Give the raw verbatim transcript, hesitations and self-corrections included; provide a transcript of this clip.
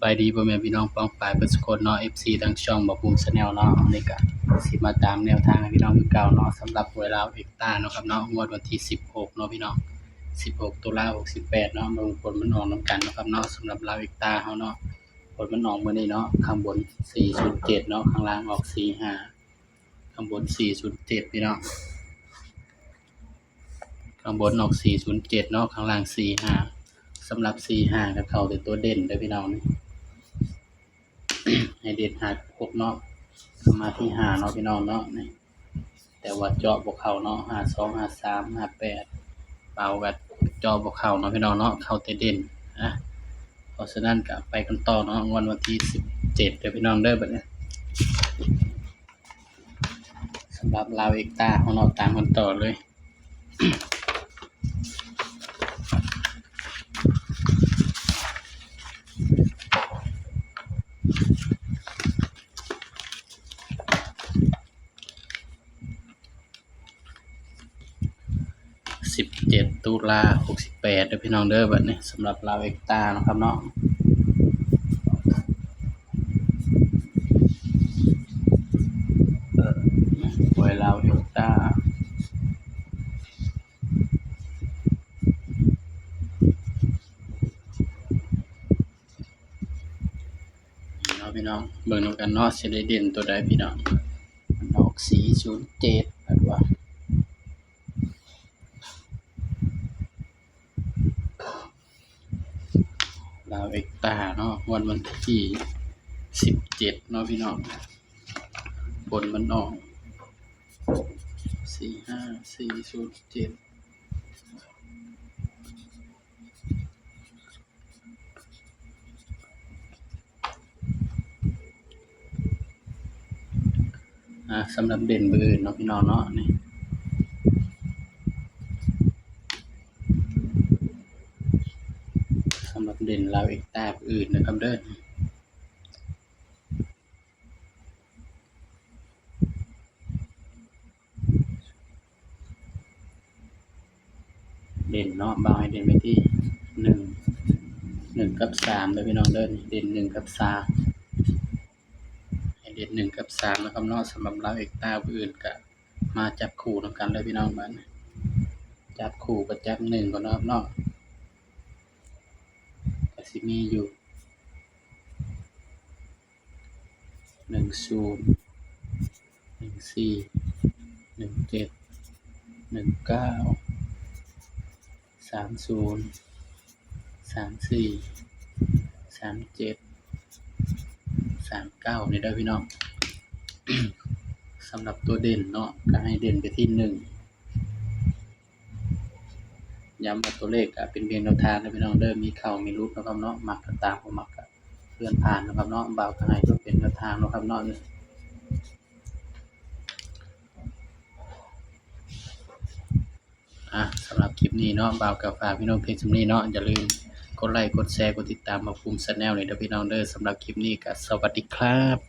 สบายดีพ่อแม่พี่น้องป้องปายเบิดสุคนเนาะ เอฟซี ทางช่องบ่าวภูมิ Channel เนาะ วันนี้ก็สิมาตามแนวทางให้พี่น้องคือเก่าเนาะ สำหรับหวยลาวเอกตาเนาะครับเนาะ งวดวันที่สิบหกเนาะพี่น้อง สิบหก ตุลา หกสิบแปดเนาะ เบิ่งผลมันออกนำกันเนาะครับเนาะ สำหรับลาวเอกตาเฮาเนาะ ผลมันออกมื้อนี้เนาะ ข้างบน สี่ศูนย์เจ็ด เนาะ ข้างล่างออก สี่ห้า ข้างบน สี่ศูนย์เจ็ด พี่น้อง ข้างบนออก สี่ศูนย์เจ็ด เนาะ ข้างล่าง สี่ห้า สำหรับ สี่ห้า ก็เข้าแต่ตัวเด่นเด้อพี่น้องนี่ ให้เด่น ห้า กับ หก เนาะ ก็มาที่ ห้า เนาะพี่น้องเนาะนี่ แต่ว่าเจาะบ่เข้าเนาะ ห้าสอง ห้าสาม ห้าแปด เป่าก็เจาะบ่เข้าเนาะพี่น้องเนาะ เข้าแต่เด่น อ่ะ เพราะฉะนั้นก็ไปกันต่อเนาะ งวดวันที่สิบเจ็ดเด้อพี่น้องเด้อ บัดนี้ สำหรับลาวเอกตาเฮาเนาะ ตามกันต่อเลย สิบเจ็ด ตุลา หกสิบแปด เด้อพี่น้องเด้อ บัดนี้ สำหรับลาวเอกตาเนาะครับเนาะ เอ่อ หวยลาวเอกตา นี่เนาะพี่น้อง เบิ่งนำกันเนาะ สิได้เด่นตัวใดพี่น้อง มันออก สี่ศูนย์เจ็ด อันว่า ลาวเอกตาเนาะ งวดวันที่สิบเจ็ดเนาะพี่น้อง ผลมันออก สี่ห้า สี่ศูนย์เจ็ด อ่า สำหรับเด่นเบอร์อื่นเนาะพี่น้องเนาะ นี่ สำหรับเด่นลาวเอกตาเบอร์อื่นนะครับเด้อ เด่นเนาะ บ่าวให้เด่นไปที่หนึ่ง หนึ่งกับสามเด้อพี่น้องเด้อ เด่นหนึ่งกับสาม ให้เด่นหนึ่งกับสามนะครับเนาะ สำหรับลาวเอกตาผู้อื่นก็มาจับคู่นำกันเลยพี่น้อง บัดนี้ จับคู่ก็จับหนึ่งก่อนนะครับเนาะ ก็สิมีอยู่ หนึ่งศูนย์ หนึ่งสี่ หนึ่งเจ็ด หนึ่งเก้า สามศูนย์ สามสี่ สามเจ็ด สามเก้า นี่เด้อพี่น้อง สำหรับตัวเด่นเนาะ ก็ให้เด่นไปที่หนึ่ง ย้ำว่าตัวเลขก็เป็นเพียงแนวทางนะพี่น้องเด้อ มีเข้ามีหลุดนะครับเนาะ มักก็ตาม บ่มักก็เลื่อนผ่านนะครับเนาะ บ่าวก็ให้เพื่อเป็นแนวทางนะครับเนาะ อ่ะ สำหรับคลิปนี้เนาะ บ่าวก็ฝากพี่น้องเพียงส่ำนี้เนาะ อย่าลืมกดไลค์ กดแชร์ กดติดตามบ่าวภูมิ Channel นี่เด้อพี่น้องเด้อ สำหรับคลิปนี้ก็สวัสดีครับ